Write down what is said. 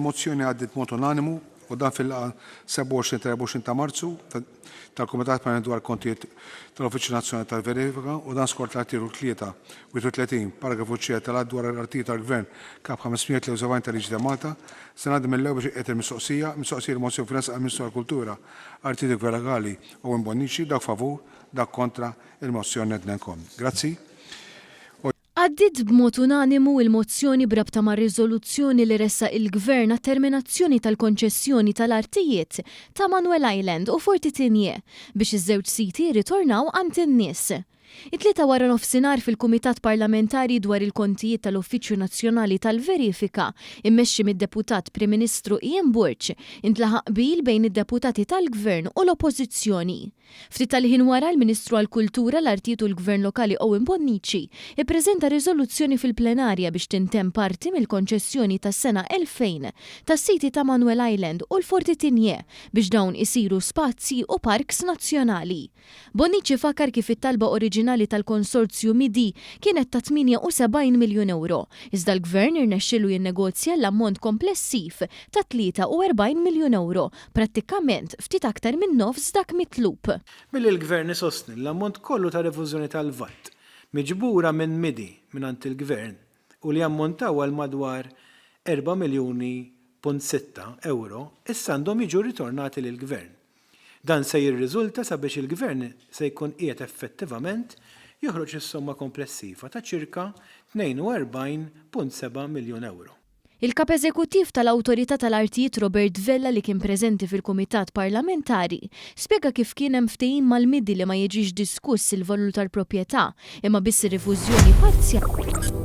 Il-mozzjoni għaddiet b'mod unanimu u dan fil-laqgħa 27 ta' 24 ta' Marzu tal-Kumitat Permanenti dwar il-Kontijiet tal-Uffiċċju Nazzjonali tal-Verifika u dan skont l-Artikolu 33, paragrafu C tal-Att dwar l-Artijiet tal-Gvern, Kap 573 tal-Liġi ta' Malta. Se ngħaddi mill-ewwel biex inqiegħed il-mistoqsija. Mistoqsija li mozzjoni fil-ressaq għall-Ministru għall-Kultura, Artijiet u Gvern Legali, Owen Bonnici. Dawk favur, dawk kontra, il-mozzjoni ngħidnelkom. Grazzi. Għaddiet b'mod unanimu il-mozzjoni b'rabta mar-riżoluzzjoni li ressaq il-Gvern għat-terminazzjoni tal-konċessjoni tal-artijiet ta' Manoel Island u Forti Tigné biex iż-żewġ siti jirritornaw għand in-nies. It-Tlieta waranofsinhar fil-Kumitat Parlamentari dwar il-Kontijiet tal-Uffiċċju Nazzjonali tal-Verifika, immexxi mid-Deputat Prim Ministru Ian Borg, intlaħaq qbil bejn id-deputati tal-Gvern u l-Oppożizzjoni. Ftit tal-ħin wara, il-Ministru għall-Kultura, l-Artijiet u l-Gvern Lokali Owen Bonnici ippreżenta riżoluzzjoni fil-plenarja biex tintemm parti mill-konċessjoni tas-sena 2000 tas-siti ta' Manoel Island u l-Forti Tigné biex dawn isiru spazji u parks nazzjonali. Bonnici fakkar kif it-talba oriġinali tal-konsorzju MIDI kienet ta' 78 miljun ewro, iżda l-Gvern irnexxielu jinnegozja l-ammont komplessiv ta' 43 miljun ewro Prattikament, ftit aktar minn nofs dak mitlub. Billi l-Gvern isostni li l-ammont kollu ta' rifużjoni tal-VAT miġbura minn MIDI mingħand il-Gvern u li jammontaw għal madwar erba' miljuni punt sitta ewro issa għandhom jiġu rritornati lill-Gvern. Dan se jirriżulta sabiex il-Gvern se jkun qiegħed effettivament joħroġ is-somma komplessiva ta' ċirka 42.7 miljun ewro. Il-Kap Eżekuttiv tal-Awtorità tal-Artijiet Robert Vella li kien preżenti fil-Kumitat Parlamentari spjega kif kien hemm ftehim mal-MIDI li ma jiġix diskuss il-valur tal-proprjetà imma biss ir-rifużjoni parzjali.